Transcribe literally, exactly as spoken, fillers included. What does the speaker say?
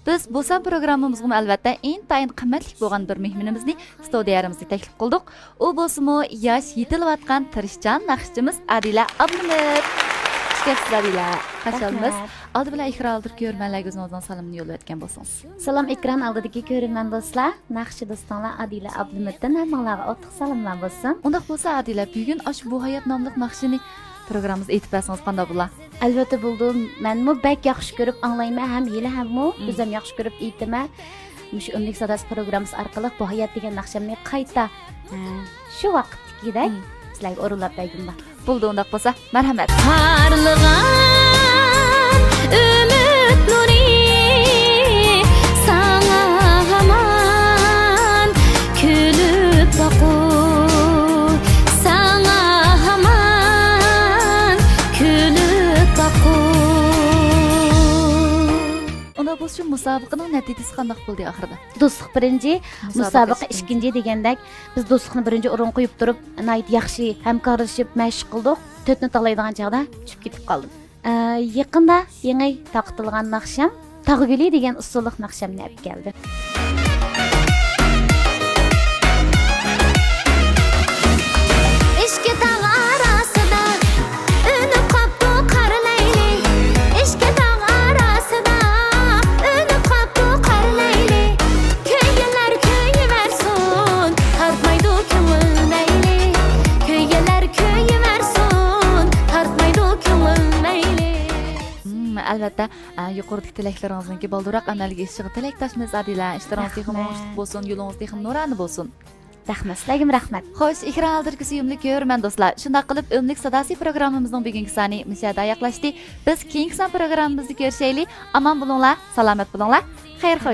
بىز بۇ سان پروگراممىمىزغىمۇ ئەلۋەتتە ئىنتايىن قىممەتلىك بولغان بىر مېھمىنىمىزنى ستۇدىيەمىزگە تەكلىپ قىلدۇق. ئۇ بولسىمۇ ياش يېتىلىۋاتقان تىرىشچان ناخشىچىمىز ئادىلە ئابلىمىت. خۇش كەپسىز ئادىلە. خۇش كەلدىڭىز. رەھمەت. ئالدى بىلەن ئېكران ئالدىدىكى كۆرۈرمەنلەرگە ئۆزىڭىزنىڭ سالىمىنى يوللاپ ئۆتكەن بولسىڭىز. سالام ئېكران ئالدىدىكى كۆرۈرمەن دوستلار. ناخشا دوستۇڭلار ئادىلە ئابلىمىتتىن ھەممىڭلارغا ئوتلۇق سالاملار بولسۇن. ئۇنداق بولسا ئادىلە، بۈگۈن ئاشۇ بۇ ھايات ناملىق ناخشىنى پروگراممىمىزدا ئېيتىپ بەرسىڭىز قانداق بولا؟ ئەلۋەتتە بولىدۇ. مەنمۇ بەك ياخشى كۆرۈپ ئاڭلايمەن ھەم ھېلىھەممۇ مم. ئۆزۈم ياخشى كۆرۈپ ئېيتىمەن. مۇشۇ ئۈنلۈك ساداسى پروگراممىسى ئارقىلىق بۇ ھايات دېگەن ناخشامنى قايتا، ئە، شۇ ۋاقىتتىكىدەك مم. سىلەرگە ئورۇنلاپ بەرگۈم بار. بولدى، ئۇنداق بولسا، مەرھەمەت. پارلىغان ئۈمىد نۇرى، ساڭا ھامان كۈلۈپ باقۇر، ساڭا ھامان كۈلۈپ باقۇر. ئۇنداق بولسا، شۇ مۇسابىقىنىڭ نەتىجىسى قانداق بولدى ئاخىرىدا؟ دوستلۇق بىرىنچى، مۇسابىقە مۇسابىقە ئىككىنچى. ئىككىنچى دېگەندەك، بىز دوستلۇقنى بىرىنچى ئورۇنغا قويۇپ تۇرۇپ، ناھايىتى ياخشى ھەمكارلىشىپ مەشىق قىلدۇق. تۆتنى تاللايدىغان چاغدا چۈشۈپ كېتىپ قالدىم. ئە، يېقىندا يېڭى تارقىتىلغان ناخشام تاغ گۈلى دېگەن ئۇسسۇللۇق ناخشامنى ئەپ كەلدىم. ئىككى تاغ ئاراسىدا ئۈنۈپ قاپتۇ قار لەيلى، ئىككى تاغ ئاراسىدا ئۈنۈپ قاپتۇ قار لەيلى. كۆيگەنلەر كۆيۈۋەرسۇن، تارتمايدۇ كۆڭۈل مەيلى. كۆيگەنلەر كۆيۈۋەرسۇن، تارتمايدۇ كۆڭۈل مەيلى. مم، ئەلۋەتتە، ئە، يۇقىرىدىكى تىلەكلىرىڭىزنىڭكى بالدۇرراق ئەمەلگە ئېشىشىغا تىلەكداشمىز ئادىلە. ئىشلىرىڭىز تېخىمۇ رەھمەت. ئوڭۇشلۇق بولسۇن، يولىڭىز تېخىمۇ نۇرانە بولسۇن. رەھمەت، سىلەرگىمۇ رەھمەت. خوش، ئېكران ئالدىدىكى سۆيۈملۈك كۆرۈرمەن دوستلار، شۇنداق قىلىپ ئۈنلۈك ساداسى پروگراممىمىزنىڭ بۈگۈنكى سانى مۇشۇ يەردە ئاياغلاشتى. بىز كېيىنكى سان پروگراممىمىزدا كۆرۈشەيلى. ئامان بولۇڭلار، سالامەت بولۇڭلار. خەير خوش.